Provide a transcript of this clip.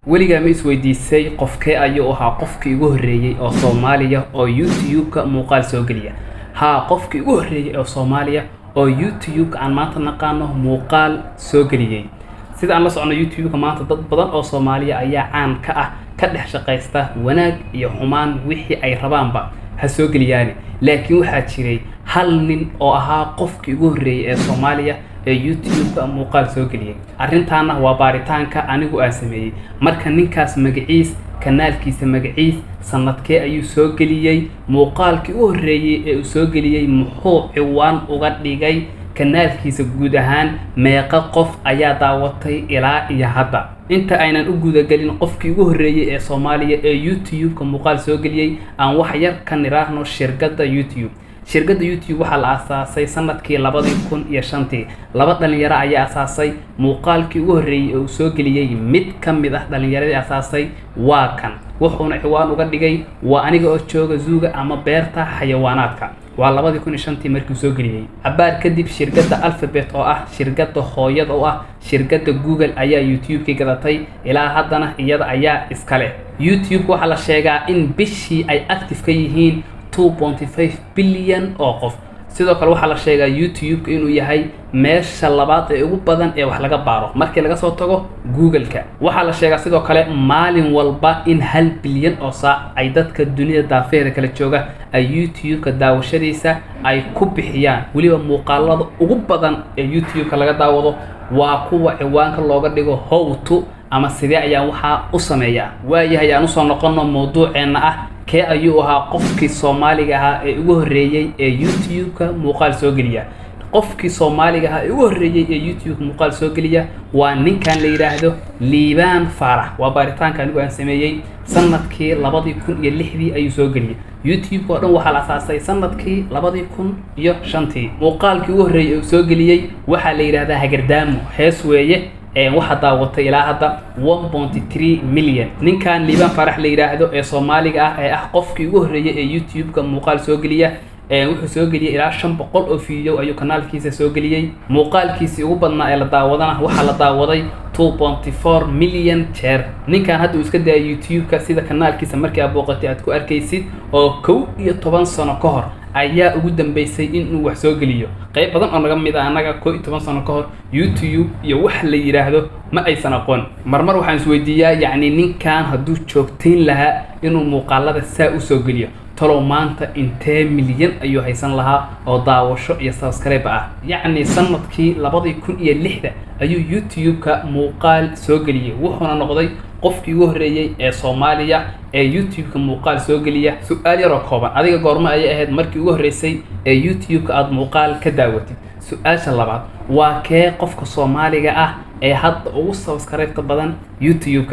Weligaa ma isweydiisay qofkee ayuu ahaa qofkii ugu horreeyay oo Soomaaliya oo YouTube-ka muuqaal soo geliya? Haa, qofkii ugu horreeyay oo Soomaaliya oo YouTube-ka aan maanta naqaano muuqaal soo geliyey. Sida aan la socono, YouTube-ka maanta dad badan oo Soomaaliya ayaa caan ka ah, ka dhex shaqaysta, wanaag iyo xumaan wixii ay rabaanba ha soo geliyaani. Laakiin waxaa jiray hal nin oo ahaa qofkii ugu horreeyay ee Soomaaliya ee YouTube-ka muuqaal soo geliyey. Arrintaana waa baaritaanka anigu aan sameeyey. Marka ninkaas magaciis, kanaalkiisa magaciis, sanadkee ayuu soo geliyey, muuqaalkii u horreeyey ee uu soo geliyey muxuu ciwaan uga dhigay, kanaalkiisa guud ahaan meeqa qof ayaa daawatay ilaa iyo hadda? Inta aynan u gudagelin qofkii ugu horreeyey ee Soomaaliya ee YouTube-ka muuqaal soo geliyey, aan wax yar ka niraahno shirkadda YouTube. Shirkadda YouTube waxaa la aasaasay sanadkii 2005-tii. Laba dhalinyaro ayaa asaasay. Muuqaalkii ugu horreeyey ee uu soo geliyey mid ka mid ah dhalinyaradii asaasay waa kan, wuxuuna ciwaan uga dhigay "Waa aniga oo jooga zoo-ga ama beerta xayawaanaadka". Waa 2005-tii markii uu soo geliyey. Cabaar kadib shirkadda Alphabet, oo ah shirkadda hooyada u ah shirkadda Google, ayaa YouTube-kii gadatay. Ilaa haddana iyada ayaa iska leh. YouTube waxaa la sheegaa in bishii ay active ka yihiin 2.5 bilyan oo qof. Sidoo kale waxaa la sheegaa YouTube-ka inuu yahay meesha labaad ee ugu badan ee wax laga baaro markii laga soo tago Google-ka. Waxaa la sheegaa sidoo kale maalin walba in 1 bilyan oo saac ay dadka dunida daafeeda kala jooga ay YouTube-ka daawashadiisa ay ku bixiyaan. Weliba muuqaalada ugu badan ee YouTube-ka laga daawado waa kuwa ciwaanka looga dhigo "how to" ama "sidee ayaan waxaa u sameeyaa". Waayahay, aan usoo noqono mawduuceenna ah: kee ayuu ahaa qofkii Soomaaliga ahaa ee ugu horreeyey ee YouTube-ka muuqaal soo geliya? Qofkii Soomaaliga ahaa ee ugu horreeyey ee YouTube muuqaal soo geliya waa ninkan la yidhaahdo Liibaan Faarax. Waa baaritaanka anigu aan sameeyey. Sanadkii 2006-dii ayuu soo geliyey. YouTube oo dhan waxaa la asaasay sanadkii 2005-tii. Muuqaalkii ugu horreeyey ee uu soo geliyey waxaa la yidhahdaa "Hagardaamo", hees weeye. Waxaa daawatay ilaa hadda 1.3 million. Ninkan Liibaan Faarax la yidhaahdo ee Soomaaliga ah, ee ah qofkii ugu horreeyey ee YouTube-ka muuqaal soo geliya, wuxuu soo geliyey ilaa 500 oo video ayuu kanaalkiisa soo geliyey. Muuqaalkiisii ugu badnaa ee la daawadana waxaa la daawaday 2.4 million jeer. Ninkan hadda uu iska daayay YouTube-ka, sida kanaalkiisa markii aad booqatay aad ku arkaysid, oo 11 sano ka hor ayaa ugu dambeysay inuu wax soo geliyo. Qayb badan oo naga mid ah annaga 11 sano ka hor YouTube iyo wax la yidhaahdo ma aysan aqoon. Marmar waxaan isweydiiyaa, yacni ninkan hadduu joogtayn lahaa inuu muuqaalada saa usoo geliyo, talow maanta intee milyan ayuu haysan lahaa oo daawasho iyo subscribe ah? Yacni sanadkii 2006-da ayuu YouTube-ka muuqaal soo geliyey, wuxuuna noqday qofkii ugu horreeyey ee Soomaaliya ee YouTube-ka muuqaal soo geliya. Su-aal yaroo kooban: adiga goormo ayay ahayd markii ugu horreysay ee YouTube-ka aada muuqaal ka daawatid? Su-aasha labaad: waa kee qofka Soomaaliga ah ee hadda ugu subscribe-ka badan YouTube-ka?